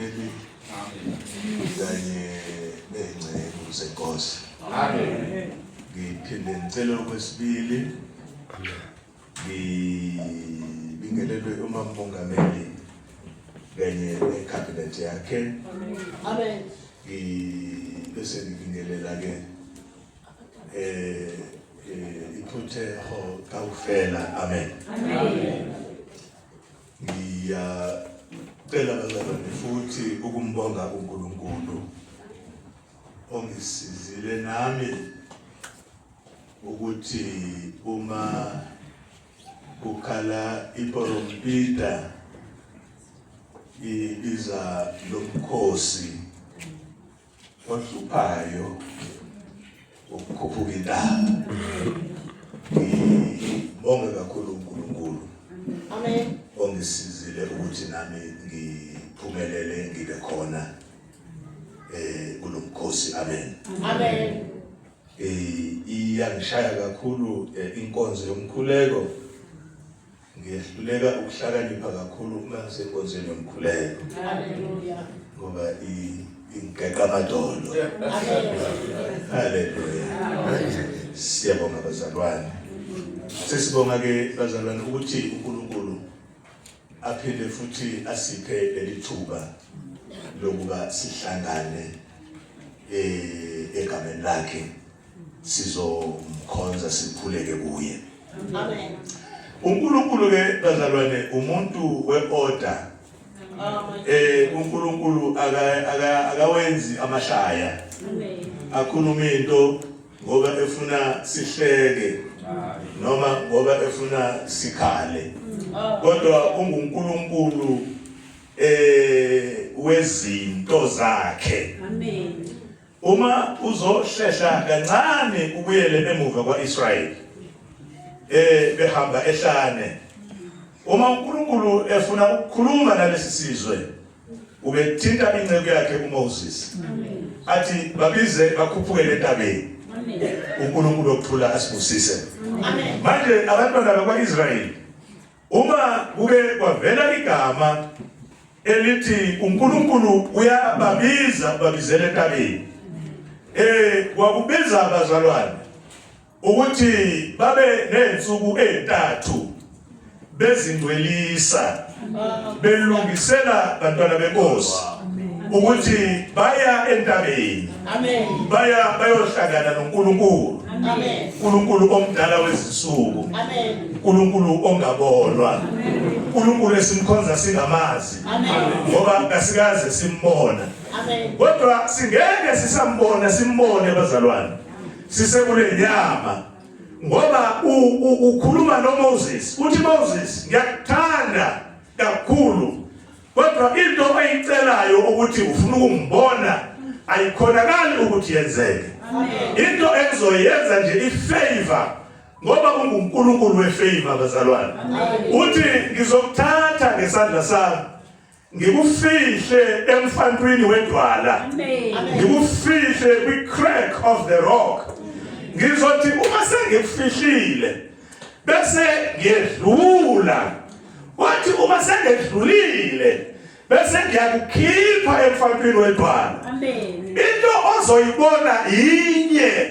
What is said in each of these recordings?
uMongameli kanye ney'nceku zenkosi. Amen. Ngiphinde ngicele okwesibili ngibingelelwe umama uMongameli kanye nekhabhinethi yakhe. Amen. Bese ngibingelela ke eh iphutheho kaufela. Amen. Amen. Ngiyacela bazalwane futhi ukumbonga uNkulunkulu ongisizile nami ukuthi uma kukhala iporompita ibiza lomkhosi ohluphayo ukukhuphuka intaba. Ngibonge kakhulu uNkulunkulu. Amen. Ongisizile ukuthi nami ngiphumelele ngibe khona kulomkhosi. Amen. Amen. Iyangishaya kakhulu inkonzo yomkhuleko. Ngiyehluleka ukuhlakanipha kakhulu uma ngisenkonzweni yomkhuleko. Hallelujah. Ngoba ingigeqa amadolo. Hallelujah. Siyabonga bazalwane. Sesibonga ke bazalwane ukuthi uNkulunkulu aphinde futhi asiphe leli thuba lokuba sihlangane egameni lakhe sizomkhonza sikhuleke kuye. Amen. uNkulunkulu ke bazalwane umuntu weorder. uNkulunkulu akawenzi amahlaya. Amen. Akhuluma into ngoba efuna sihleke noma ngoba efuna sikhale. Kodwa unguNkulunkulu wezinto zakhe. Amen. Uma uzohlehla kancane ubuyele emuva kwa-Israyeli behamba ehlane, uma uNkulunkulu efuna ukukhuluma nalesi sizwe ubethinta inceku yakhe uMoses athi babize bakhuphukele entabeni. uNkulunkulu okuthula asibusise. Amen. Manje abantwana bakwa-Israyeli uma kuke kwavela igama elithi uNkulunkulu uyababiza ubabizela entabeni, wakubiza abazalwane ukuthi babe nezinsuku ezintathu bezingcwelisa belungisela bantwana benkosi ukuthi baya entabeni. Amen. Baya bayohlangana noNkulunkulu. Amen. uNkulunkulu omdala wezinsuku. Amen. uNkulunkulu ongabonwa. uNkulunkulu esimkhonza singamazi. Amen. Ngoba kasikaze simbona. Amen. Kodwa singeke sisambona simbone bazalwane. Sisekule nyama. Ngoba ukhuluma noMoses, uthi Moses ngiyakuthanda kakhulu. Kodwa into oyicelayo ukuthi ufuna ukungibona ayikhonakali ukuthi yenzeke. Into engizoyenza nje ifavor, ngoba unguNkulunkulu wefavor bazalwane. Uthi ngizokuthatha ngesandla sami ngikufihle emfantwini wedwala, ngikufihle kwi-crack of the rock. Ngizothi uma sengikufihlile bese ngiyedlula, wathi uma sengedlulile bese ngiyakukhipha emfantwini wedwala. Into ozoyibona yinye,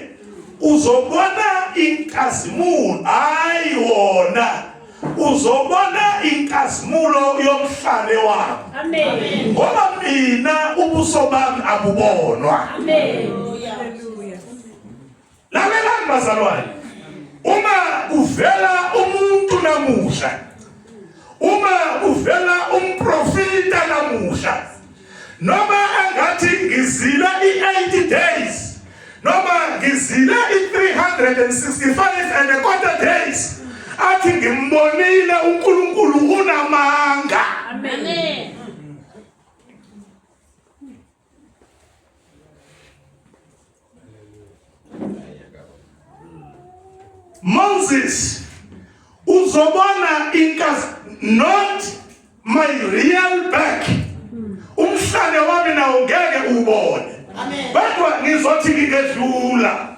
uzobona inkazimulo, hayi wona, uzobona inkazimulo yomhlane wami. Amen. Ngoba mina ubuso bami abubonwa. Amen. Lalelani bazalwane, uma kuvela umuntu namuhla, uma kuvela umprofita namuhla, noma angathi ngizila i-80 days noma ngizila i-365 and a quarter days, athi ngimbonile uNkulunkulu, unamanga. Amen. Moses uzobona inkazi, not my real back. Umhlane wami nawo ngeke ubone. Kodwa ngizothi ngingedlula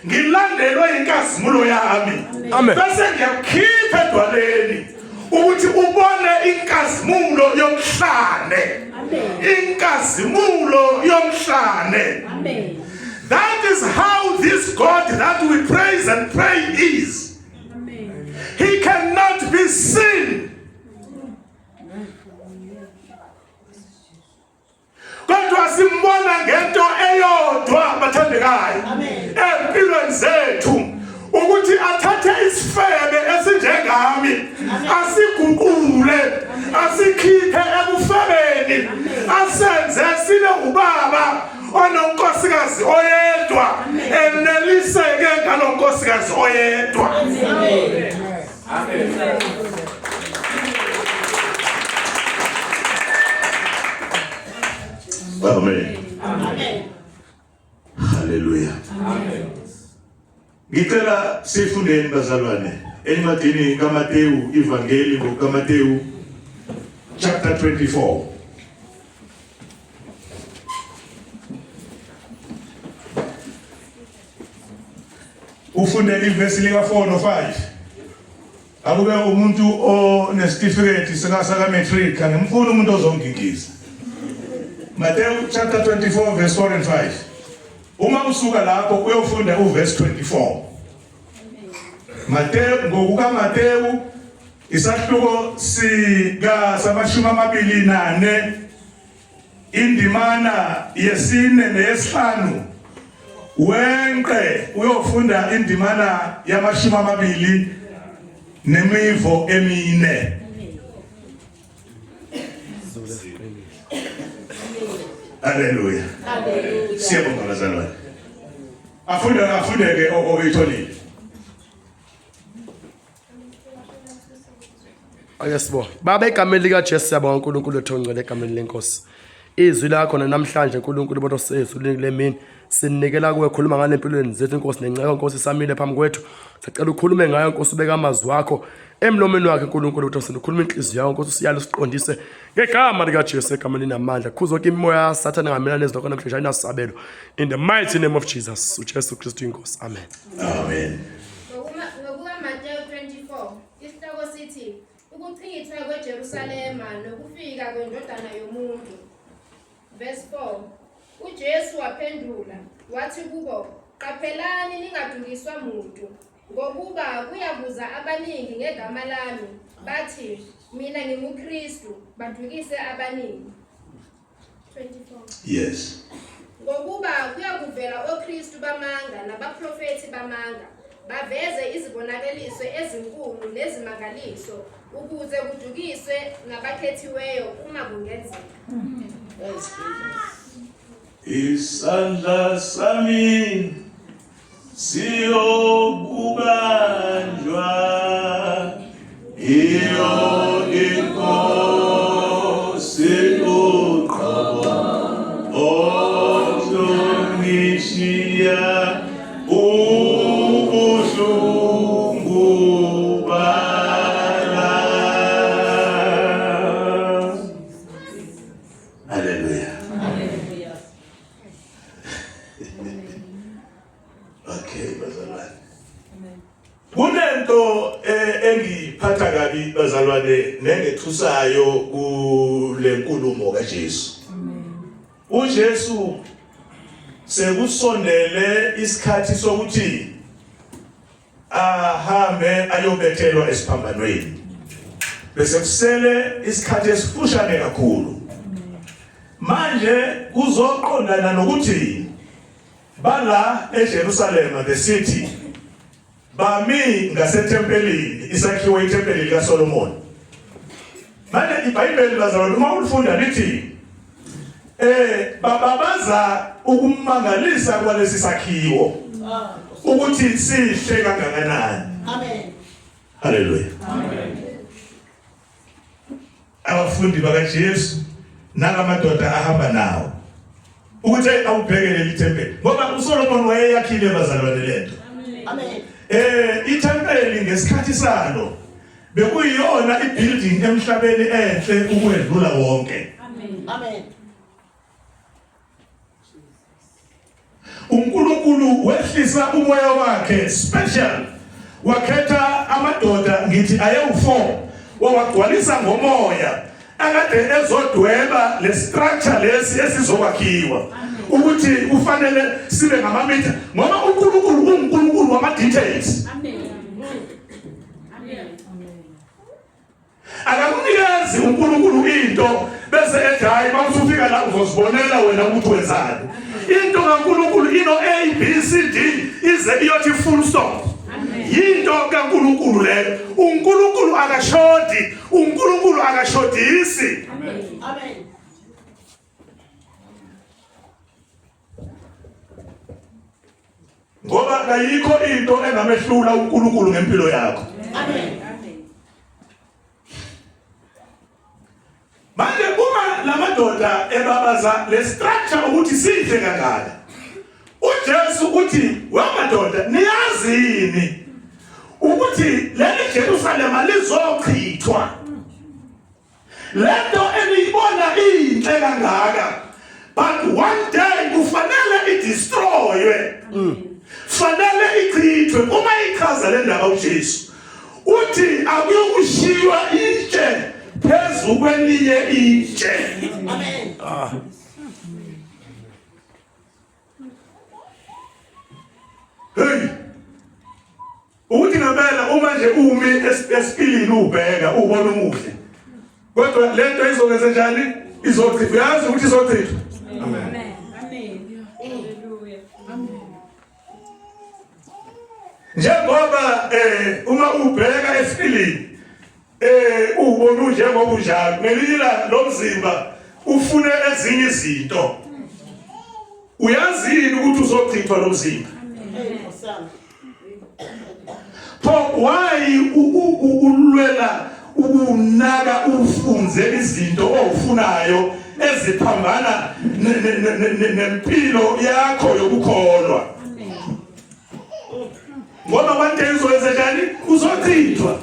ngilandelwe inkazimulo yami. Amen. Bese ngiyakukhipha edwaleni ukuthi ubone inkazimulo yomhlane. Amen. inkazimulo yomhlane. Amen. That is how this God that we praise and pray is. Amen. He cannot be seen. Kodwa simbona ngento eyodwa bathandekayo empilweni zethu ukuthi athathe isifebe esinjengami asiguqule asikhiphe ebufebeni asenze sibe ubaba ononkosikazi oyedwa eneliseke ngalonkosikazi oyedwa. Amen. Amen. Amen. Amen. Haleluya. Amen. Ngicela sifundeni bazalwane encwadini kaMateyu ivangeli ngokukaMateyu chapter 24. Ufunde ivesi lika 4 no 5. Akube umuntu onesitifiketi sika saka matric angimfuni umuntu ozongigiza. Matthew chapter 24 verse 4 and 5. Uma usuka lapho uyofunda uverse 24. Matthew ngokuka Matthew isahluko sika samashumi amabili nane Indimana yesine neyesihlanu wenqe uyofunda indimana yamashumi amabili nemivo emine. Haleluya. Haleluya. Siyabonga bazalwane. Afunde afundeke oyitholile. Ake sibonge. Baba egameni likaJesu siyabonga uNkulunkulu wethu ongcwele egameni lenkosi. Izwi lakho namhlanje uNkulunkulu bodo sezulwini kule mini sinikela kuwe khuluma ngale empilweni zethu inkosi nenceko inkosi isamile phambi kwethu. Sicela ukhulume ngayo inkosi ubeka amazwi akho emlomeni wakhe uNkulunkulu wethu ukhuluma inhliziyo yakho inkosi usiyale usiqondise ngegama likaJesu egameni linamandla. Khuza yonke imimoya kaSathane ngamelana nezilokho namhlanje ayinasabelo. In the mighty name of Jesus, uJesu Kristu inkosi. Amen. Amen. NgokukaMateyu 24, isihloko sithi Ukuchithwa kweJerusalema nokufika kweNdodana yomuntu. Verse 4. UJesu waphendula wathi kubo, Qaphelani ningadukiswa muntu, ngokuba kuyakuza abaningi ngegama lami, bathi, Mina nginguKristu, badukise abaningi. 24. Yes. Ngokuba kuyakuvela oKristu bamanga nabaprofethi bamanga, baveze izibonakaliso ezinkulu nezimangaliso, ukuze kudukiswe nabakhethiweyo uma kungenzeka. Isandla sami siyokubanjwa iyo inkosi uqobo ozongishiya ubuhlungu bala. Haleluya. Haleluya. Okay bazalwane. Kunento eh, engiphatha kabi bazalwane nengethusayo kule nkulumo kaJesu. UJesu sekusondele isikhathi sokuthi ahambe ayobethelwa esiphambanweni. Bese kusele isikhathi esifushane kakhulu. Manje kuzoqondana nokuthi bala eJerusalema the city bami ngasethempelini isakhiwo ithempeli likaSolomon. Manje iBhayibheli bazalwane uma ulifunda lithi bababaza ukumangalisa kwalesi sakhiwo ukuthi sihle kangakanani. Amen. Haleluya. Amen. Abafundi bakaJesu nalamadoda ahamba nawo ukuthi awubheke leli thempeli ngoba uSolomon wayeyakhile bazalwane lento. Amen. Ithempeli ngesikhathi salo bekuyiyona ibuilding emhlabeni enhle ukwedlula wonke. Amen. Amen. uNkulunkulu wehlisa umoya wakhe special wakhetha amadoda ngithi ayewu4 wawagcwalisa ngomoya. akade ezodweba le structure lesi esizokwakhiwa ukuthi kufanele sibe ngamamitha ngoba uNkulunkulu unguNkulunkulu wama details. Amen. Amen. Akakunikezi uNkulunkulu into bese ethi hayi mawusufika la uzozibonela wena ukuthi wenzani. Into kaNkulunkulu ino A B C D ize iyothi full stop. Yinto kaNkulunkulu leyo. uNkulunkulu akashodi, uNkulunkulu akashodisi. Amen. Amen. Ngoba kayikho into engamehlula uNkulunkulu ngempilo yakho. Amen. Manje uma lamadoda ebabaza le structure ukuthi sihle kangaka. uJesu uthi wamadoda niyazi yini ukuthi leli Jerusalema lizochithwa. Lento eniyibona inhle kangaka but one day kufanele idestroywe. Fanele ichithwe uma ichaza le ndaba uJesu. Uthi akuyokushiywa itshe phezu kwelinye itshe. Amen. Ah. Hey. Ukuthi ngempela uma nje umi esipilini ubheka ubona umuhle. Kodwa lento izokwenza njani? Izochithwa. Uyazi ukuthi izochithwa. Amen. Amen. Hallelujah. Amen. Njengoba eh uma ubheka esipilini eh ubona unjengoba unjalo ngelinye ilanga lo mzimba ufune ezinye izinto. Uyazi yini ukuthi uzochithwa lo mzimba? Pho why ulwela ukunaka ufunze izinto owufunayo eziphambana nempilo yakho yokukholwa? Ngoba one day uzowenza njani? Uzochithwa.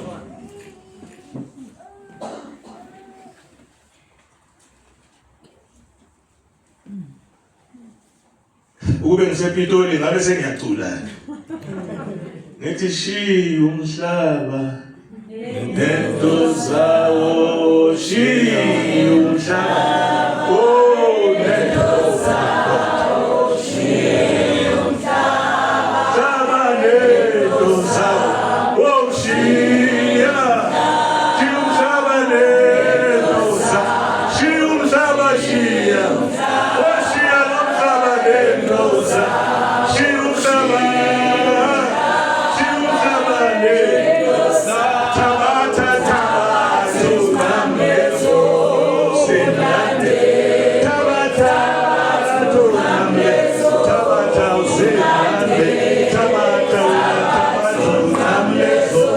Ukube ngisePitoli ngabe sengiyacula. Ngithi shiya umhlaba nento zawo shiya umhlaba oh nento zawo shiya umhlaba hlaba nento zawo oh shiya shiya umhlaba nento zawo shiya umhlaba shiya Oshiya lo mhlaba nento zawo shiya umhlaba shiya umhlaba nento zawo thabatha thabatha unamlezo sinande thabatha unamlezo thabatha usinande thabatha thabatha unamlezo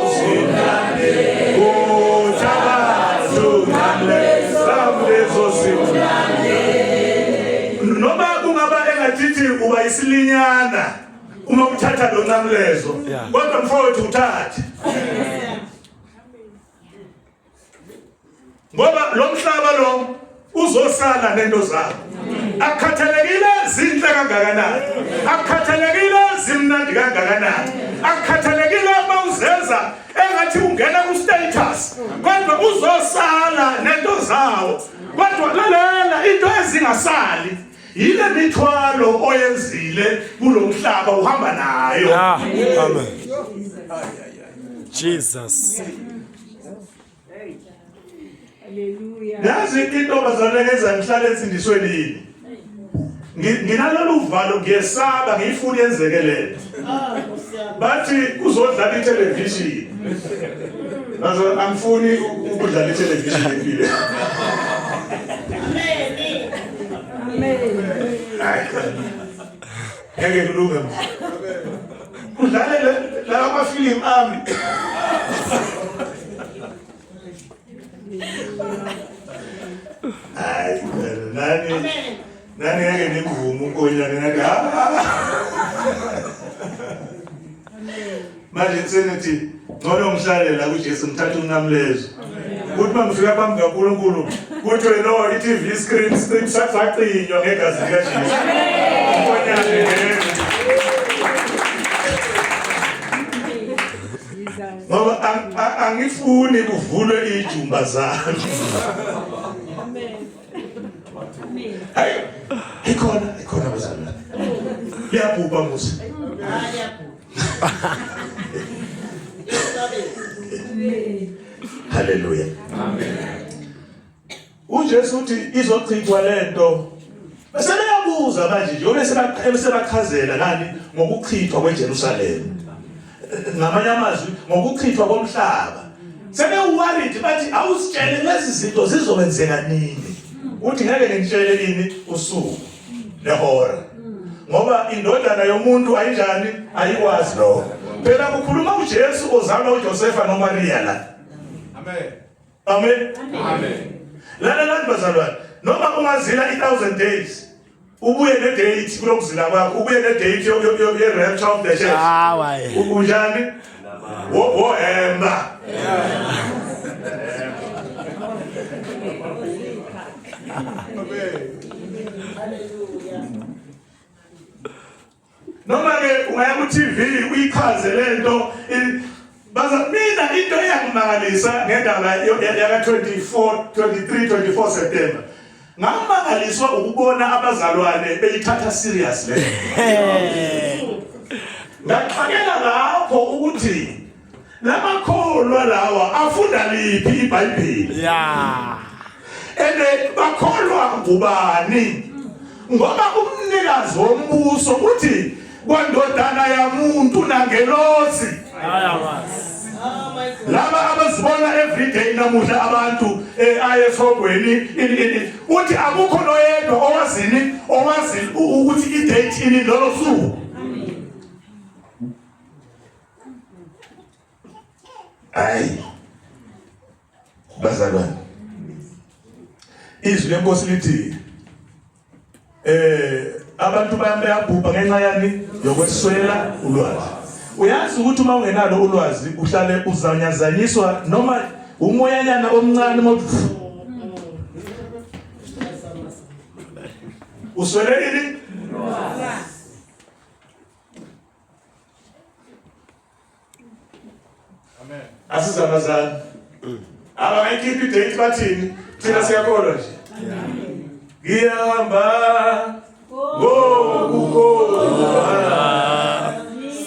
usinande oh thabatha unamlezo unamlezo sinande noma kungaba engathithi uba isilinyana uma uthatha lo nqamlezo Yeah. kodwa mfowethu uthathe ngoba lo mhlaba lo uzosala nento zakho akukhathalekile zinhle kangakanani akukhathalekile zimnandi kangakanani akukhathalekile uma uzenza engathi ungena ku-status kodwa uzosala nento zawo kodwa lalela into ezingasali yile mithwalo oyenzile kulomhlaba uhamba nayo Yeah. Amen. Jesus. Hallelujah. Yazi into bazalwane ngenza ngihlale ensindisweni yini? Nginalolu valo ngiyesaba ngiyifuna yenzeke lento. Bathi kuzodlala itelevision. Bazo angifuni ukudlala itelevision empilweni. Amen. Amen. Hayi. Ngeke kulunge mfo. Kudlale la amafilimu ami. Hayi nani nani ngeke nimvume unkonyane nathi manje senithi ngcono ngihlale la kuJesu ngithathe umnamlezo kuthi uma ngifika phambi kaNkulunkulu kuthiwe no i-TV screen screen sacinywa ngegazi likaJesu unkonyane ngeke ngoba Angifuni kuvulwe ijumba zami. Amen. Amen. Hayi, ikhona, ikhona bazalwane. Liyabhubha musa. Liyabhubha. Haleluya. Amen. UJesu uthi izochithwa lento. Bese beyabuza manje nje bese sebachazela ngani ngokuchithwa kweJerusalema. Ngamanye amazwi ngokuchithwa komhlaba. Sebe-worried bathi awusitshele lezi zinto zizokwenzeka nini. Uthi ngeke ngitshele ini usuku nehora. Ngoba indodana yomuntu ayinjani ayikwazi lokho. Phela kukhuluma uJesu ozalwa uJosefa noMaria la. Amen. Amen. Amen. Lalelani bazalwane, noma ungazila i-1000 days ubuye ne-date kulokuzila kwakho, ubuye ne-date ye-rapture of the church. Hayi. Unjani? Wohemba. Noma ke ungaya ku TV uyichaze lento baza mina into eyangimangalisa ngendaba yaka 24 23 24 September ngamangaliswa ukubona abazalwane beyithatha serious le ngaxakela lapho ukuthi lamakholwa lawa afunda liphi iBhayibheli yeah ene bakholwa ngubani ngoba umnikazi wombuso uthi kwandodana yamuntu nangelosi ayawazi laba abazibona everyday namuhla abantu eh, ini uthi akukho noyedwa owazini owazi ukuthi i-date ini lolo suku Hayi. Bazalwane. Izwi lenkosi lithi eh abantu bayabhubha ngenxa yani yokweswela ulwazi. Uyazi ukuthi uma ungenalo ulwazi uhlale uzanyazanyiswa noma umoyanyana omncane uma uswele ini? Amen. Asizamazana. Abangayikhiphi idate bathini? Thina siyakholwa nje. Ngihamba ngokukholwa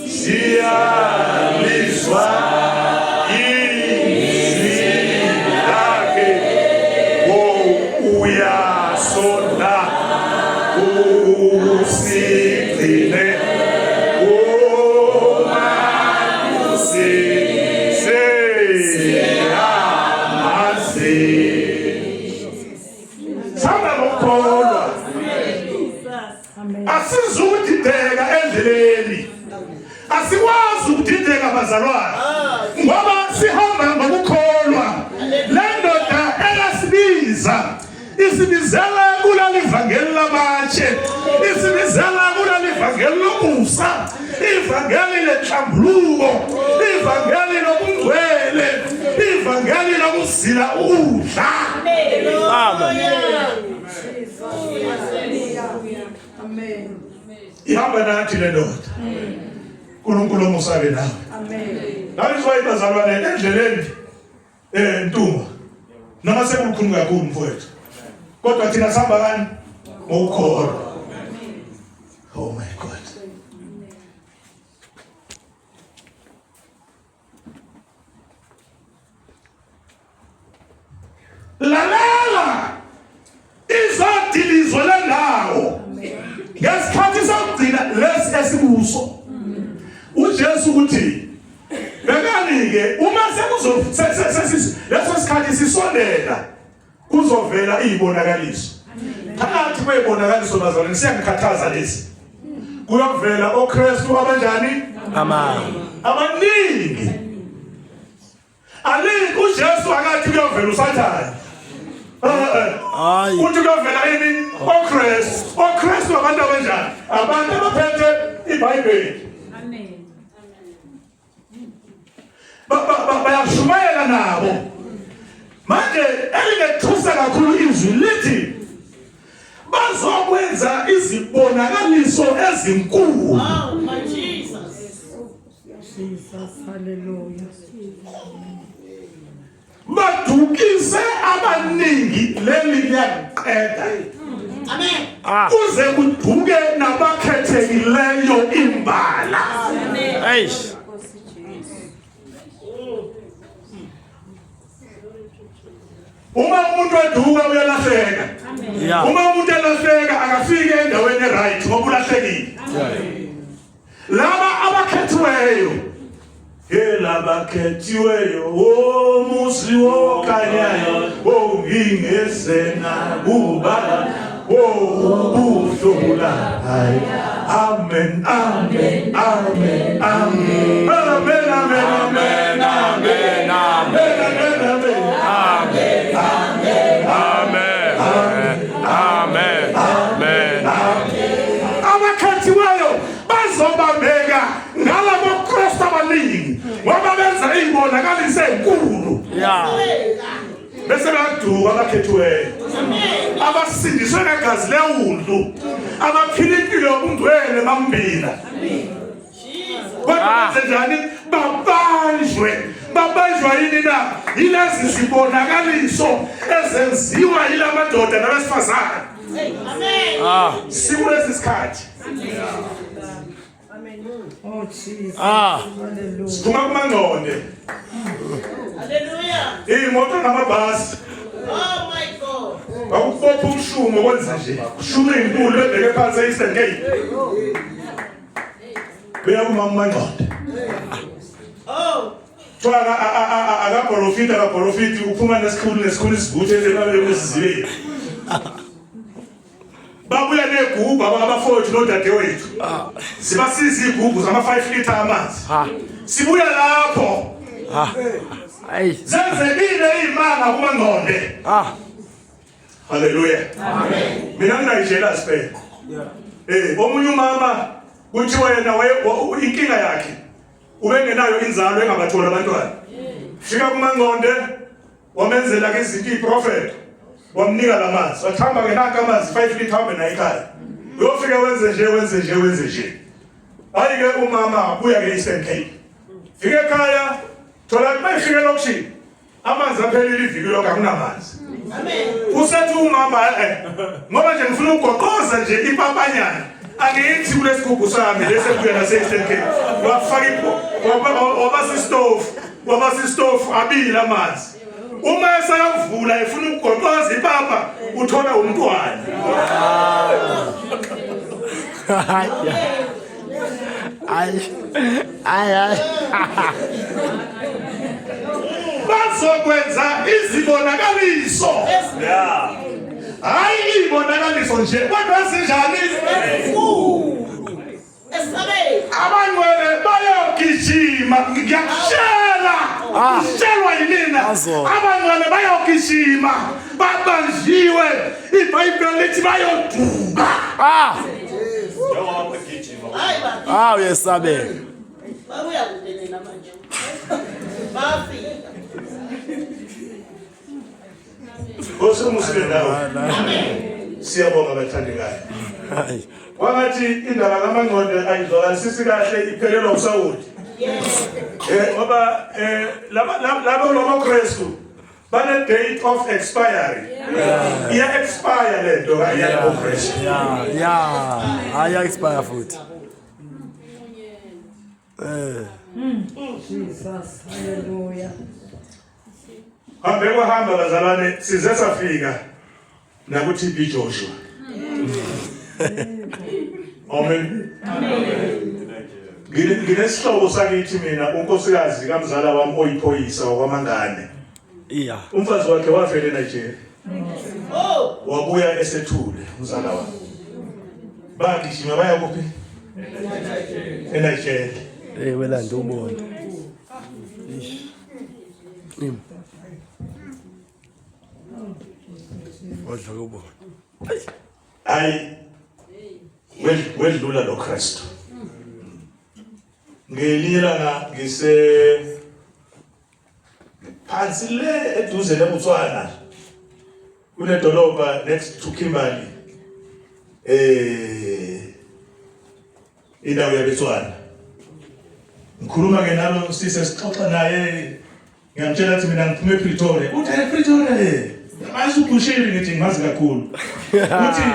siyalizwa izwi lakhe uyasonda usigcine Asizukudideka endleleni. Asikwazi ukudideka bazalwane. Ngoba sihamba ngokukholwa. Le ndoda eyasibiza isibizela kulali vangeli lamatshe isibizela kulali vangeli lomusa ivangeli lenhlambuluko ivangeli lobungcwele ivangeli lokuzila ukudla Amen. Ihamba nathi le ndoda. uNkulunkulu omusabe nawe. Amen. That is why bazalwane endleleni eh Ntungwa noma sekulukhulu kakhulu mfowethu. Kodwa thina sihamba kani ngokukholwa. Oh my God. Lalela izodilizwa lendawo ngesikhathi sokugcina lesi esikuso. uJesu uthi bekani ke uma sekuzo leso sikhathi sisondela kuzovela izibonakaliso phakathi kwezibonakaliso bazalwane siyangikhathaza lesi kuyovela oKristu abanjani abaningi ali uJesu akathi kuyovela uSathane Hayi. uthi kuyovela ini oKristu oKristu abantu abanjani abantu abaphethe iBhayibheli Amen. Bayashumayela nabo manje elingethusa kakhulu izwi lithi bazokwenza izibonakaliso ezinkulu Oh, my Jesus. Jesus, hallelujah. Badukise abaningi leli liyaqeda. Amen. Ah. Kuze kuduke nabakhethekileyo imbala. Eish. Uma umuntu eduka uyalahleka. Yeah. Uma umuntu elahleka akafike endaweni eright ngoba ulahlekile. Laba abakhethiweyo Elabakhethiweyo omuzi wokhanyayo ongingezena kuba ubuhlula hayi amen amen amen amen amen amen amen Amen. Amen. amen amen Amen. Amen. Amen. Abakhethiweyo bazobambeka ngalabo Kristu abaningi ngoba benza izibonakaliso ezinkulu. Yeah. Bese bayaduka abakhethiweyo abasindiswe ngegazi lewundlu abaphila impilo yobungcwele bambila kodwa benze njani babanjwe babanjwa yini na yilezi zibonakaliso ezenziwa yila madoda nabesifazane. Ah. Sikulesi sikhathi. Oh Jesus. Ah. Hallelujah. Siphuma kumangconde. Hallelujah. Iy'moto namabhasi. Oh my God. Bakubopha umshumo kwenza nje. Kushuma iy'nkulu bebheke phansi e-Eastern Cape. Beya kumama uMangconde. Oh. Kuthiwa akaprofiti akaprofiti uphuma nesikhulu nesikhulu isivuthe esizibeni. Babuya negubhu abafowethu nodadewethu. Sibasiza igubhu zama 5 liter amanzi. Sibuya lapho. Ayi. Zenzekile izimanga kuMangconde. Ah. Haleluya. Amen. Mina nginayijealous phela. Eh, omunye umama kuthiwa yena waye inkinga yakhe ubengenayo inzalo engabatholi abantwana. Fika kuMangconde wamenzela ke izinto iprofet wamnika lamanzi. Wathamba ke nanka amanzi 5 liter hambe naye ekhaya. Uyofika wenze nje wenze nje wenze nje. Hayi ke umama buya ke Eastern Cape. Fika ekhaya thola bayifike elokishini. Amanzi aphelile iviki lonke akunamanzi. Usethi umama eh ngoba nje ngifuna ukugoqoza nje ipapanyana. Angithi kulesigubhu sami lesi ebuya nase Eastern Cape. Wafaka ipho waba sistofu, waba sistofu abila amanzi. Uma esayavula efuna ukugoqoza ipapa uthola umntwana. Ay. Ay ay. Bazokwenza izibonakaliso. Yeah. Hayi izibonakaliso nje kodwa ezinjani? Esabeka. Abangcwele bayogijima ngiyakutshela. Ngitshelwa yimina. Azo. Abangcwele bayogijima babanjiwe iBhayibheli lithi bayoduka. Ah. Njengoba begijima. Hayi ba. Ah uyesabeka. Babuya kude nina manje. Bafika. Nkosi omusile nawe. Siyabonga bathandekayo. Hayi. Kwangathi indaba kaMangconde ayizwakalisisi kahle iphelelwa usawoti. Eh ngoba eh laba laba lamaKristu bane date of expiry. Iya expire lento ka yabo Kristu. Yeah, yeah. Aya expire futhi. Eh. Jesus. Hallelujah. Hambe kwahamba bazalwane size safika naku TB Joshua. Amen. Nginesihlobo sakithi mina unkosikazi kamzala wami oyiphoyisa wakwamangane. Yeah. Umfazi wakhe wafela eNigeria. Oh. Wabuya esethule umzala wami. Bagijima baya kuphi? eNigeria. Eh welanda ubona. Ish. Im. Wadla kubona. Hayi wedlula lo Kristu. Ngelinye ilanga ngise phansi le eduze neBotswana kunedolobha next to Kimberley eh indawo yabeTswana. Ngikhuluma ke nalo sise sixoxa naye ngiyamtshela ukuthi mina ngiphuma ePretoria. Uthi ePretoria. Mazi uBushiri ngithi ngimazi kakhulu. Uthi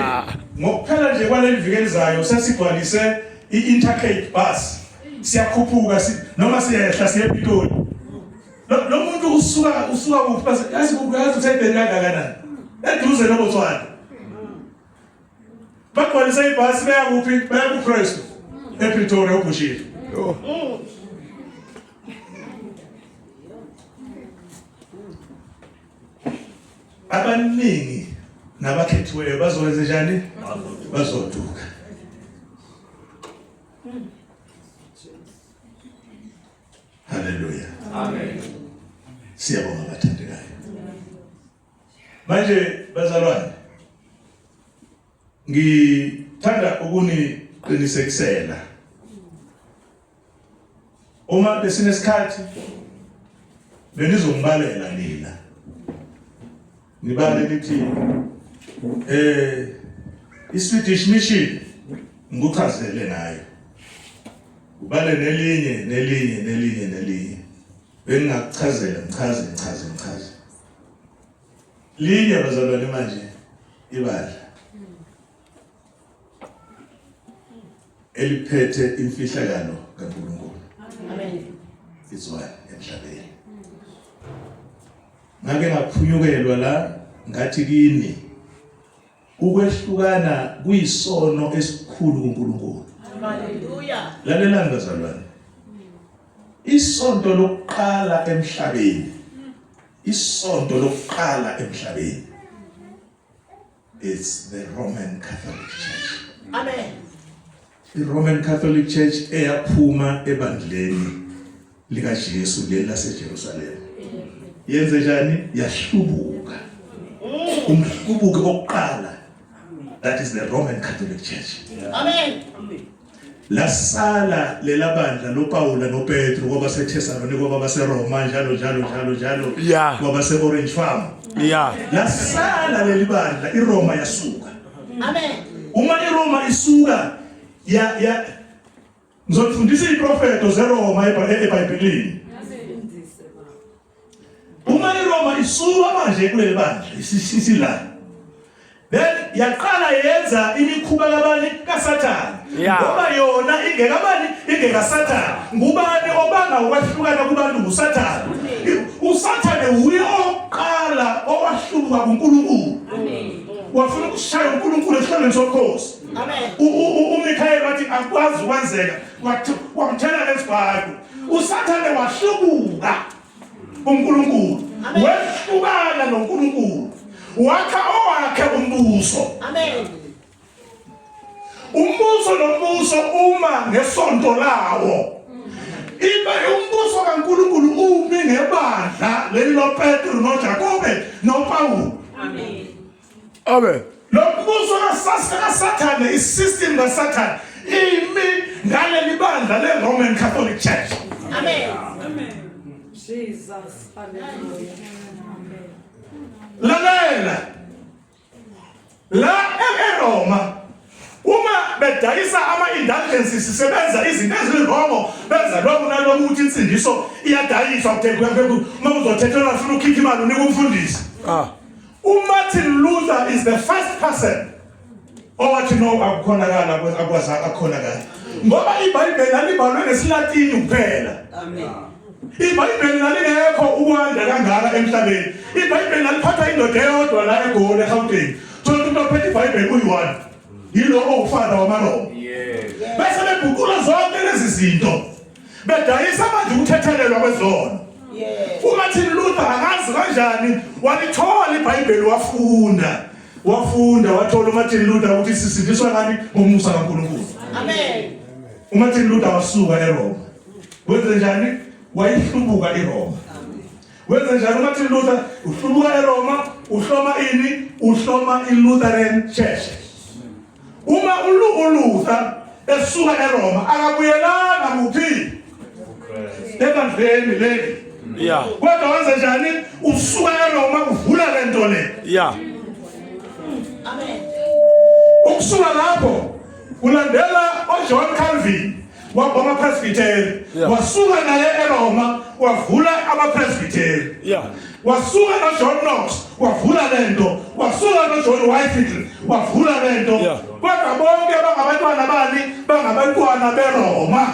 ngokuphela nje kwaleli viki elizayo sesigcwalise i-Intercape bus. Siyakhuphuka si, noma siyehla siye ePitoli. Lo muntu usuka usuka kuphi base yazi kuphi yazi uthebheni kangakanani. Eduze noBotswana. Bagcwalise ibhasi beya kuphi? Beya kuKristu. EPretoria uBushiri. Abaningi nabakhethiweyo bazokwenza njani? Bazoduka. Haleluya. Amen. Siyabonga bathandekayo. Manje bazalwane ngithanda ukuniqinisekisela uma besinesikhathi benizongibalela nina nibale nithi eh iSwedish Mission ngikuchazele ngayo ubale nelinye nelinye nelinye nelinye bengingakuchazela ngichaze ngichaze ngichaze linye bazalwane manje ibandla eliphethe imfihlakalo kaNkulunkulu Amen. Izwa emhlabeni ngake ngaphunyukelwa la ngathi kini ukwehlukana kuyisono esikhulu kuNkulunkulu Hallelujah. Lalelani bazalwane isonto lokuqala emhlabeni isonto lokuqala emhlabeni It's the Roman Catholic Church. Amen. I-Roman Catholic Church eyaphuma ebandleni likaJesu leli laseJerusalema. Yenze njani? Yahlubuka. Umhlubuki oqala. That is the Roman Catholic Church. Amen. Lasala lela bandla loPawula noPetru kwabaseThesalonika kwabaseRoma njalo njalo njalo njalo Yeah. kwabase-Orange Farm. Yeah. Lasala leli bandla iRoma yasuka. Amen. Uma iRoma isuka ya ya ngizofundisa iziprofeto zeRoma eBhayibhelini. Uma iRoma isuka manje kuleli bandla isisila then yaqala yenza imikhuba kabani kaSathane ngoba yona ingekabani ingekaSathane ngubani obanga ukwahlukana kubantu nguSathane uSathane wuye oqala owahlubuka kuNkulunkulu wafuna ukushaya uNkulunkulu esihlalweni sobukhosi uMikhayeli wathi akwazi ukwenzeka wamthela ngezibhaku uSathane wahlubuka uNkulunkulu wehlukana noNkulunkulu wakha owakhe umbuso amen umbuso nombuso uma ngesonto lawo ibe umbuso kaNkulunkulu umi ngebandla leli loPetru noJakobe noPawulu amen Amen. Lo mbuso kaSathane, isystem kaSathane imi ngaleli bandla le-Roman Catholic Church. Amen. Amen. Jesus. Hallelujah. Amen. Lalela. La eRoma uma bedayisa ama-indulgences sisebenza izinto ezirongo benza lokhu naloku ukuthi insindiso iyadayiswa uma uzothethelwa funa ukhipha imali unika umfundisi ah. UMartin Luther is the first person owathi no akukhonakala akwazi akukhonakala ngoba iBhayibheli lalibhalwe ngesiLatini kuphela. Amen. IBhayibheli lalingekho ukwanda kangaka emhlabeni. IBhayibheli laliphatha indoda eyodwa la eGoli eGauteng. Thola umuntu ophethe iBhayibheli uyi-one. Yilo owufana wamaRoma. Bese beguqula zonke lezi zinto. Bedayisa manje ukuthethelelwa kwezono. UMartin Luther angazi kanjani walithola iBhayibheli wafunda. Wafunda wathola uMartin Luther ukuthi sisindiswa ngani ngomusa kaNkulunkulu. Amen. uMartin Luther wasuka eRoma. Wenze njani? Wayihlubuka iRoma. Wenze njani uMartin Luther? Uhlubuka eRoma, uhloma ini? Uhloma iLutheran Church. Uma uLuther esuka eRoma akabuyelanga kuphi? Ebandleni leli. Yeah. Kodwa wenze njani? Usuka eRoma uvula le nto le. Yeah. Amen. Ukusuka lapho kulandela oJohn Calvin. wamapresbyteri wasuka naye eRoma wavula amapresbyteri wasuka noJohn Knox wavula lento wasuka noJohn Wycliffe wavula lento kodwa bonke bangabantwana bani bangabantwana beRoma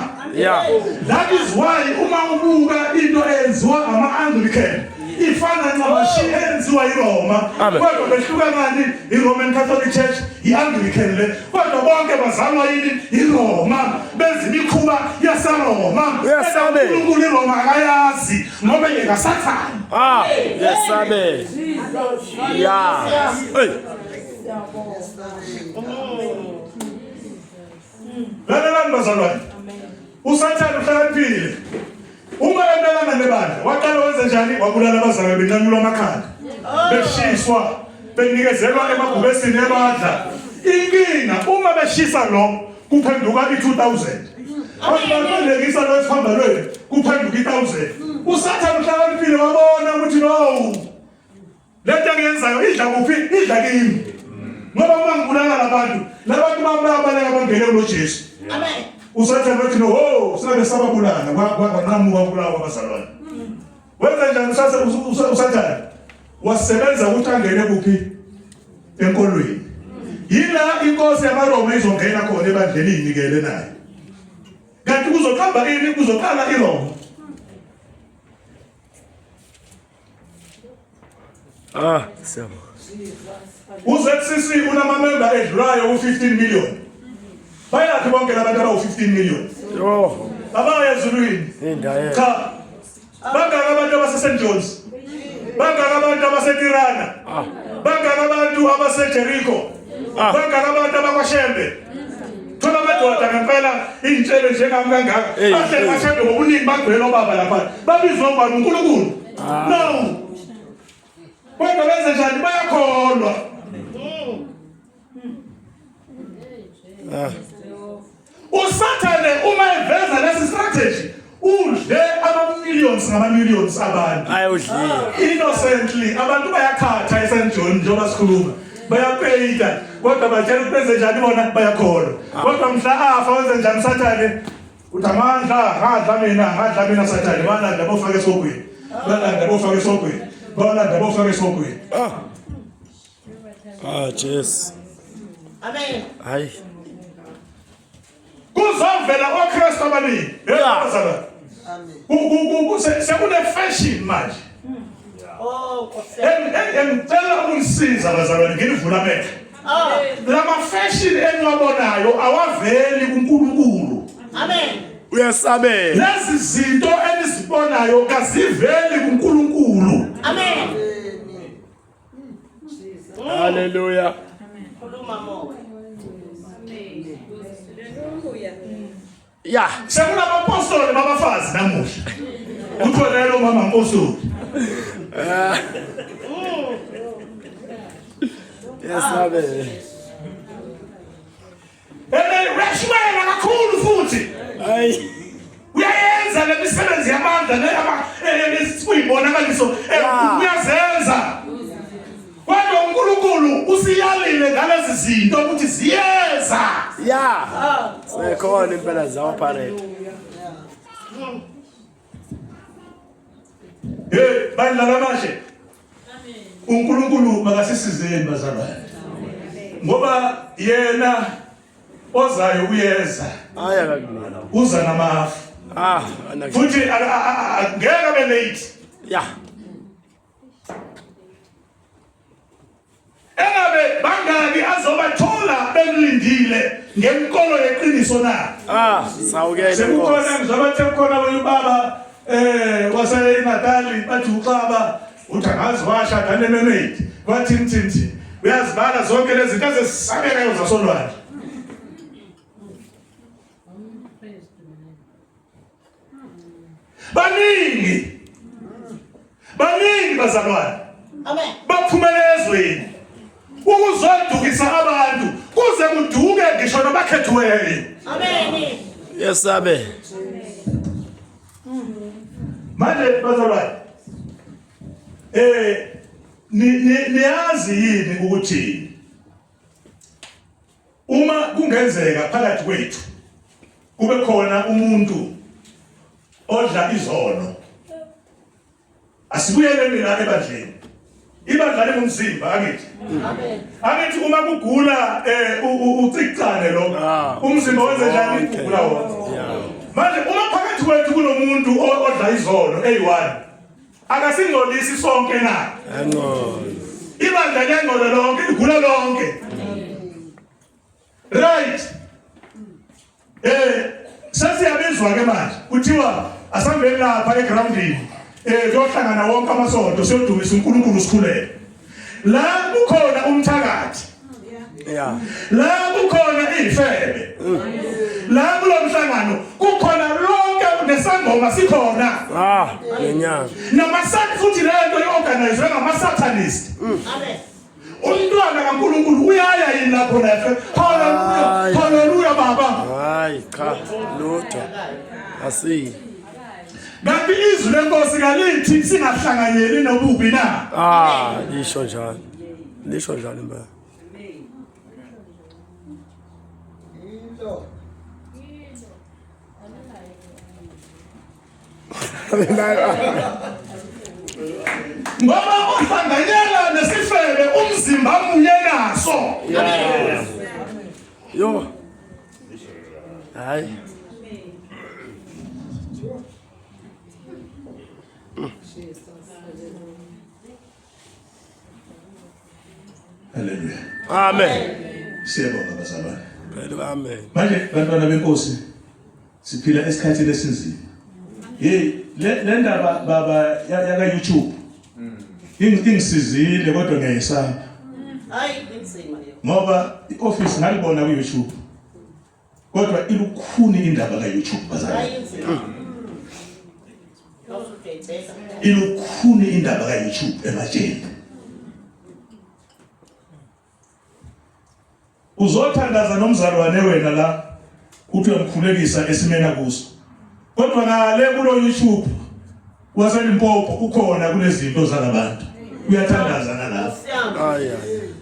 that is why uma ubuka into eyenziwa ama-Anglican ifana ncamashi eyenziwa yiRoma kodwa behluka ngani i-Roman Catholic Church i-Anglican le kodwa bonke bazalwa yini yiRoma benza imikhuba yaseRoma uNkulunkulu iRoma akayazi ngoba yena Sathane ah yesabe ya hey Lalelani bazalwane uSathane uhlakaniphile uma emelana nebandla waqala wenze njani wabulala abazalwane benqanyulwa amakhanda beshiswa benikezelwa emabhubesini ebandla inkinga uma beshisa lo kuphenduka i-2000 babalekisa lo esiphambanweni kuphenduka i-1000 usathane uhlakaniphile wabona ukuthi no lento engiyenzayo idla kuphi idla kimi ngoba uma ngibulala labantu labantu bami bayabaleka bangene kulo Jesu Amen. usathane wathi no ho singabe sababulala kwanqamuka ukubulawa kwabazalwane wenza njani usathane wasebenza ukuthi angene kuphi enkolweni yila inkosi yamaRoma izongena khona ebandleni inikele nayo kanti kuzoqamba ini kuzoqala iRoma Ah, siyabonga. UZCC unamamemba edlulayo u-15 million. Bayaphi bonke labantu abawu-15 million? Yo, Abaya ezulwini. indawo. Cha. Bangaka abantu abase-St John's. Bangaka abantu abaseTirana. Bangaka abantu abaseJericho. Ah. Bangaka abantu abakwaShembe. Thola amadoda ngempela iy'ntshebe njengami kangaka. Hey, Bahleli hey. kwaShembe ngobuningi bagcwele obaba lapha. Babizwa ngubani uNkulunkulu. Ah. No. Kodwa benze njani bayakholwa. Ah. usathane uma eveza lesi strategy udle ama millions ngama millions abantu Ayi udlile. innocently abantu bayakhatha eSt John njengoba sikhuluma bayapeyita kodwa batshela ukuthi benze njani bona bayakholwa kodwa mhla afa wenze njani usathane uthi amandla ngadla mina ngadla mina sathane balanda bofaka esogwini balanda bofaka esogwini balanda bofaka esogwini Ah. Ah, Jesu. Amen. Hayi. Kuzovela oKristu abaningi. Yeah. Bazalwane. Amen. Sekune fashion manje. Oh, Nkosi. Engicela ukunisiza bazalwane nginivula amehlo. Ah. Lama fashion eniwabonayo awaveli kuNkulunkulu. Amen. Uyasabela. Lezi zinto enizibonayo kaziveli kuNkulunkulu. Amen. Hallelujah. Khuluma moya. Yeah. Sekunabapostoli babafazi namuhla. Kuthiwa lelo mama mpostoli. Yes, amen. Ene uyashumayela kakhulu futhi. Hayi. Uyayenza le misebenzi yamandla neyama kuyibonakaliso uyazenza. Kodwa uNkulunkulu usiyalile ngalezi zinto ukuthi ziyeza. Yeah. Sekhona impela zaoperate. Hey, bandla lamashe. uNkulunkulu makasisizeni bazalwane. Ngoba yena ozayo uyeza. Aya kakunina. Uza namafu. Ah, anaki. Futhi ngeke abe late. Yeah. Engabe bangaki azobathola bemlindile ngenkolo yeqiniso na? Ah, sawukele. Sekukhona ngizobathe kukhona abanye ubaba eh wase Natal bathi uxaba uthi angazi washada nemermaid kwathi mthinthi uyazibala zonke lezi zinto ezesabekayo zasolwandle. Baningi. Baningi bazalwane. Amen. Baphumele ezweni ukuzodukisa abantu kuze kuduke ngisho nabakhethiweyo. Amen. Yes, abe. Manje bazalwane eh niyazi yini ukuthi uma kungenzeka phakathi kwethu Kube khona umuntu odla izono. Asibuyeleni la ebandleni. Ibandla lingumzimba angithi. Amen. Angithi uma kugula eh ucicane lo ah. umzimba wenze njani ugula wona. Manje uma phakathi kwethu kunomuntu odla izono eyi-1 akasingcolisi sonke na? Angcono. Ibandla liyangcola lonke, ligula lonke. Right. Eh sesiyabizwa ke manje kuthiwa asambeni lapha egroundini eh kuyohlangana wonke amasonto siyodumisa uNkulunkulu sikhuleke. La kukhona umthakathi. Yeah. La kukhona ifebe. La kulomhlangano kukhona lonke nesangoma sikhona. Ah, ngenyanga. Namasat futhi lento iorganizwe ngama satanist. Amen. Umntwana kaNkulunkulu uyaya yini lapho nefe? Haleluya. Haleluya baba. Hayi cha, lutho. Asiyi. Kanti izwi lenkosi kalithi singahlanganyeli nobubi na? Ah, lisho njalo. Lisho njalo impela. Ngoba ohlanganyela nesifebe umzimba munye naso. Yo. Hayi. Haleluya. Amen. Siyabonga bazalwane. Phela amen. Manje bantwana benkosi siphila esikhathini esinzima. Hey le le ndaba baba yaka YouTube. Ingisizile kodwa ngiyayisaba. Hayi inzima leyo. Ngoba ioffice ngalibona ku YouTube. Kodwa ilukhuni indaba ka YouTube bazalwane. Hayi inzima. Awusudedela. Ilukhuni indaba ka YouTube ematsheni. Uzothandaza nomzalwane wena la uthi uyamkhulekisa esimeni akuso. Kodwa ngale kulo YouTube waseLimpopo ukhona kulezinto zalabantu. Uyathandaza nalapho. Hayi hayi.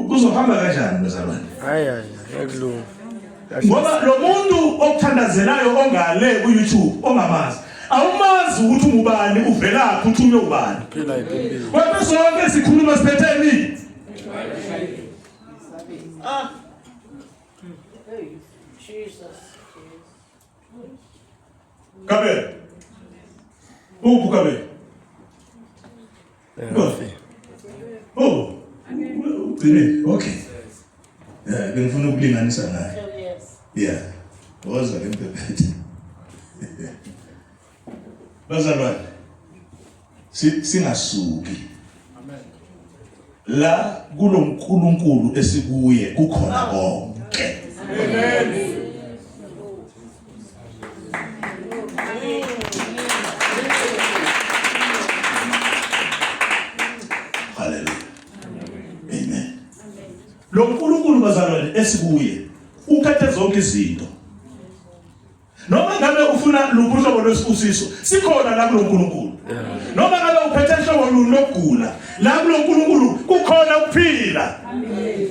Kuzohamba kanjani bazalwane? Hayi hayi, akulunga. Ngoba lo muntu okuthandazelayo ongale ku YouTube ongamazi awumazi ukuthi ungubani uvelaphi uthunywe ubani. Phila impilo. Kodwa sonke sikhuluma siphetheni. Ah. Jesus. Kabelo. Uphi Kabelo? Oh. Ugcine. Okay. Yeah, bengifuna ukulinganisa naye. Yes. Yeah. Woza ke mpephethe. Bazalwane. Singasuki. Amen. La kuloNkulunkulu esikuye kukhona konke. Amen. Hallelujah. Amen. Lo nkulunkulu bazalwane esikuye ukhethe zonke izinto. Noma ngabe ufuna luphi uhlobo lwesibusiso sikhona la kulo nkulunkulu. Noma ngabe uphethe hlobo luni lokugula la kulo nkulunkulu kukhona ukuphila. Amen.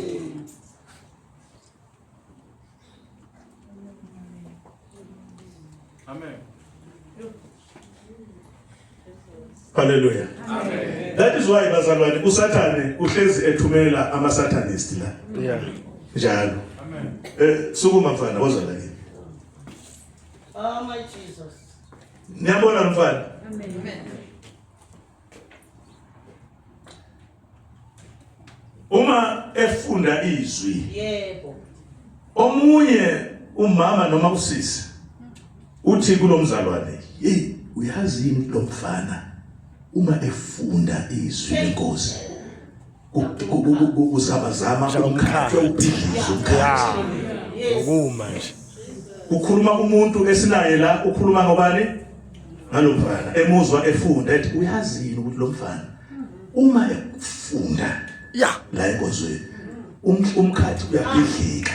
Amen. Hallelujah. Amen. That is why bazalwane uSathane uhlezi ethumela ama satanist la. Yeah. Njalo. Amen. Eh sukuma mfana woza la kimi. Oh my Jesus. Niyabona mfana? Amen. Uma efunda izwi. Yebo. Omunye umama noma usisi uthi kulomzalwane, "Hey, uyazi yini lo mfana uma efunda izwi lenkosi kuzamazama umkhathi ubhidliza umkhathi." Ngokuma nje. Kukhuluma umuntu esinaye la ukhuluma ngobani? Ngalomfana emuzwa efunda ethi uyazi yini ukuthi lo mfana uma efunda ya la enkonzweni umkhathi uyabhidlika.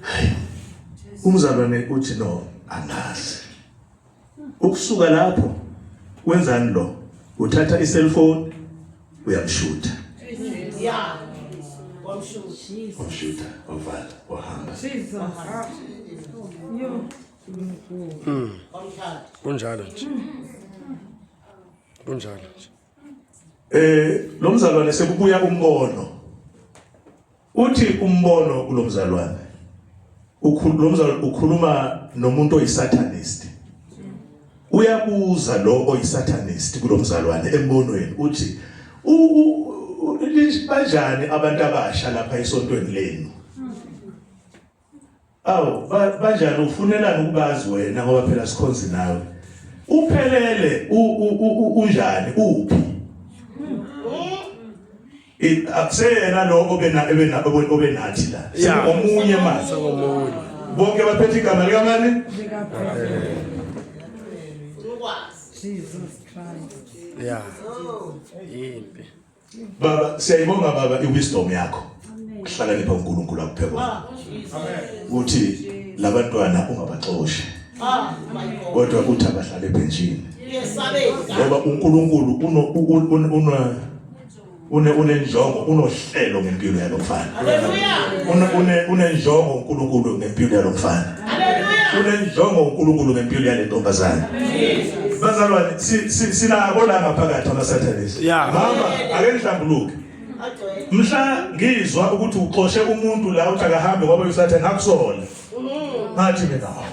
Hayi. Umzalwane uthi no angazi. Ukusuka lapho wenzani lo? Uthatha i-cellphone uyamshutha. Yeah. Wamshutha, wavala, wahamba. Jesus. Yo. Kunjalo nje. Kunjalo nje. Eh lo mzalwane sekubuya umbono. Uthi umbono kulomzalwane. Ukhulu lo mzalwane ukhuluma nomuntu oyisatanist. Uyabuza lo oyisatanist kulomzalwane embonweni uthi banjani abantu abasha lapha esontweni lenu? Awu banjani ufunelani ukubazi wena ngoba phela sikhonzi nawe. Uphelele unjani uphi? Akuseyena lo obena ebena obenathi la. Omunye manje. Sekomunye. Bonke baphethe igama likamani? Jesus Christ. Yeah. Impi. Baba siyayibonga baba iwisdom yakho. Kuhlakanipha uNkulunkulu akuphe kona. Uthi labantwana ungabaxoshi. Ah, my God. Kodwa uthi abahlale ebhenjini. Uyesabeka. Ngoba uNkulunkulu uno uno une unenjongo unohlelo ngempilo yalomfana. Hallelujah. Une une unenjongo uNkulunkulu ngempilo yalomfana. Hallelujah. Unenjongo uNkulunkulu ngempilo yalentombazane. Bazalwane sinako la ngaphakathi amaSatanist. Mama ake nihlambuluke. Agcwele. Mhla ngizwa ukuthi uxoshe umuntu la uthi akahambe ngoba uSathane ngakusola. Ngathi mina hawu.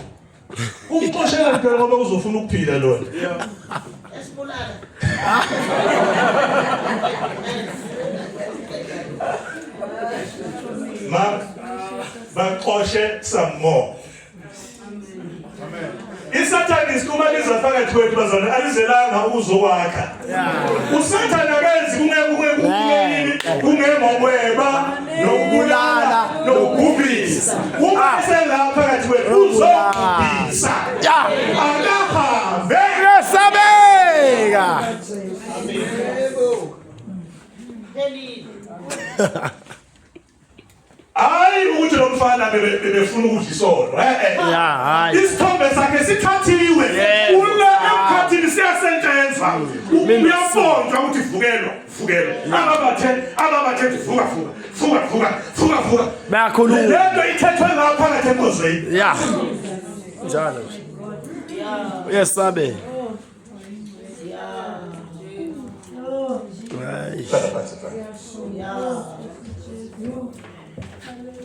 Umxoshela phela ngoba uzofuna ukuphila lona. Esibulala. Ma baxoshe some more. Isathane uma liza phakathi kwethu bazalwane alizelanga ukuzokwakha. Usathane akenzi kungekuyini kungengokweba nokubulala nokubhubhisa. Uma eselapha phakathi kwethu uzobhubhisa. Akahambe. Uyesabeka. Phelile. Hayi ukuthi lo mfana bebefuna ukudla isono. Eh eh. Ya hayi. Isithombe sakhe sithathiwe. Ula emkhathini siyasetshenzwa. Uyaponjwa ukuthi vukelwa, vukelwa. Ababathe, ababathe vuka vuka, vuka vuka, vuka vuka. Bayakhuluma. Lento ithethwe lapha phakathi enkozweni. Ya. Njalo nje. Uyesabeka. Hayi. Hlala phansi mfana.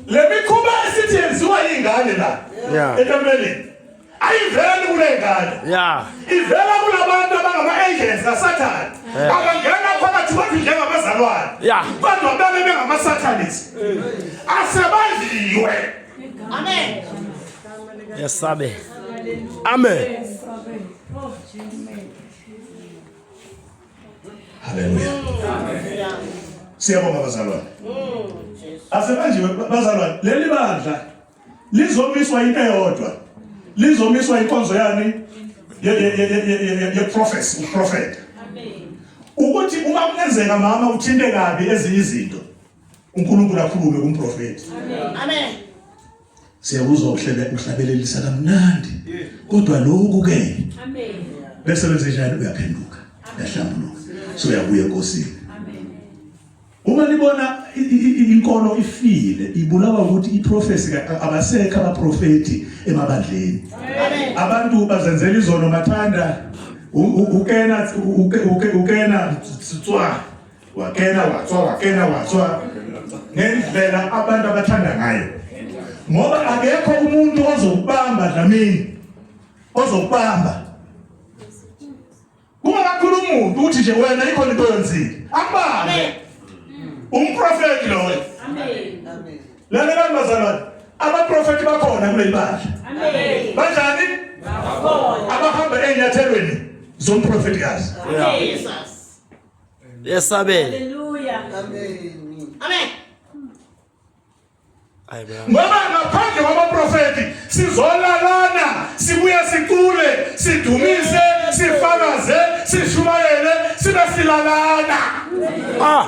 Le mikhuba esithi yenziwa yingane la. Yeah. Etempelini. Ayiveli kule ngane. Yeah. Ivela kulabantu abangama-agents kaSathane. Abangena phakathi kwethu njengabazalwane. Yeah. Kodwa babe bengama-Satanists. Asebadliwe. Amen. Yesabeka. Amen. Haleluya. Siyabonga bazalwane. Asebanjiwe bazalwane, leli bandla lizomiswa into eyodwa. Lizomiswa inkonzo yani ye ye ye ye prophecy, uprofet. Ukuthi uma kungenzeka mama uthinte kabi ezinye izinto, uNkulunkulu akhulume kumprofeti. Amen. Siyakuzwa uhlebe uhlabelelisa kamnandi. Kodwa lokhu ke Amen. bese wenze njani uyaphenduka. Uyahlambuluka. So uyabuya enkosini. Uma nibona inkolo ifile ibulawa ukuthi iprofesi abasekho abaprofeti emabandleni. Abantu bazenzela izono mathanda ukena ukena tswa wakena watswa wakena watswa ngendlela abantu abathanda ngayo ngoba akekho umuntu ozokubamba Dlamini ozokubamba kungakakhulu umuntu ukuthi nje wena ikhona into oyenzile akubambe umprofeti loyo Amen. Amen. lalelani bazalwane abaprofeti bakhona kuleli bandla Amen. banjani Bakhona. abahamba ey'nyathelweni zomprofetikazi Jesus. Yesabeka. Hallelujah. Amen. Hayi baba. ngoba ngaphandle kwabaprofeti sizolalana sibuye sicule sidumise sifakaze sishumayele sibe silalana Ah.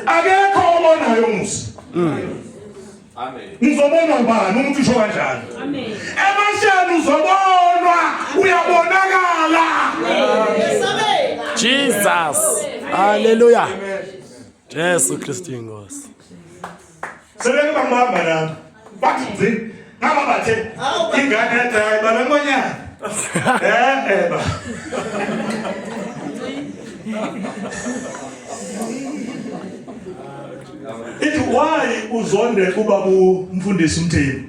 akekho obonayo musa Amen. ngizobonwa ubani umuntu usho kanjalo Amen. emasheni uzobonwa uyabonakala Yesabeka. Jesus. Hallelujah. Jesu Kristu inkosi. Sebeke bangibamba nami. Bathi ngci. Ngaba bathe ingane yathi hayi baba ngonyana. Eh eh ba. Ithi why uzonde ubaba umfundisi uMthembu?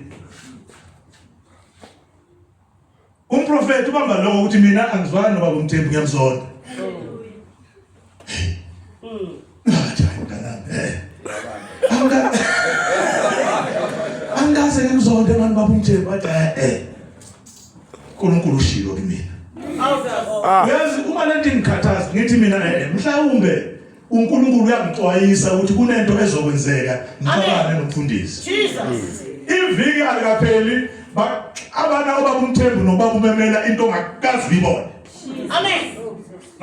Umprofeti ubamba lokho ukuthi mina angizwani nobaba uMthembu ngiyamzonda. Ngathi hayi mntanami. Eh. Angikaze ngimzonde mani baba uMthembu athi eh eh. uNkulunkulu ushilo kimina. Ah. Uyazi uma lento ingikhathaza ngithi mina eh mhlawumbe uNkulunkulu uyangixwayisa ukuthi kunento ezokwenzeka ngixabane nomfundisi. Jesus. Iviki alikapheli abana obaba uMthembu nobaba uMemela into ongakazi uyibone. Amen.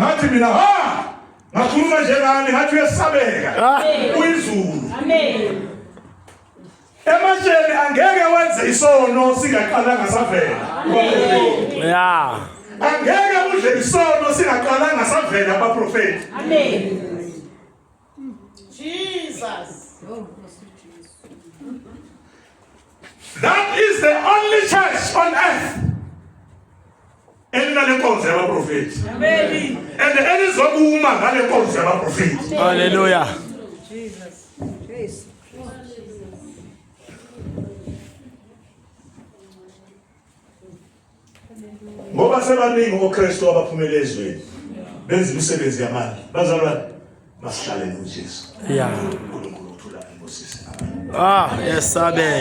Ngathi mina ha ngakhuluma njengani ngathi uyesabeka. Ah. Uyizulu. Amen. Ematsheni angeke wenze isono singaqalanga savela. Yeah. Angeke udle isono singaqalanga savela abaprofeti. Amen. Jesus. That is the only church on earth elinale nkonzo yabaprofeti. Amen. And elizokuma ngale nkonzo yabaprofeti. Hallelujah. Jesus. Jesus. Ngoba sebaningi oKristu abaphumele ezweni benza imisebenzi yamandla. Bazalwane, masihlale noJesu. Yeah. uNkulunkulu uthula imbusise. Amen. Ah, yes, amen.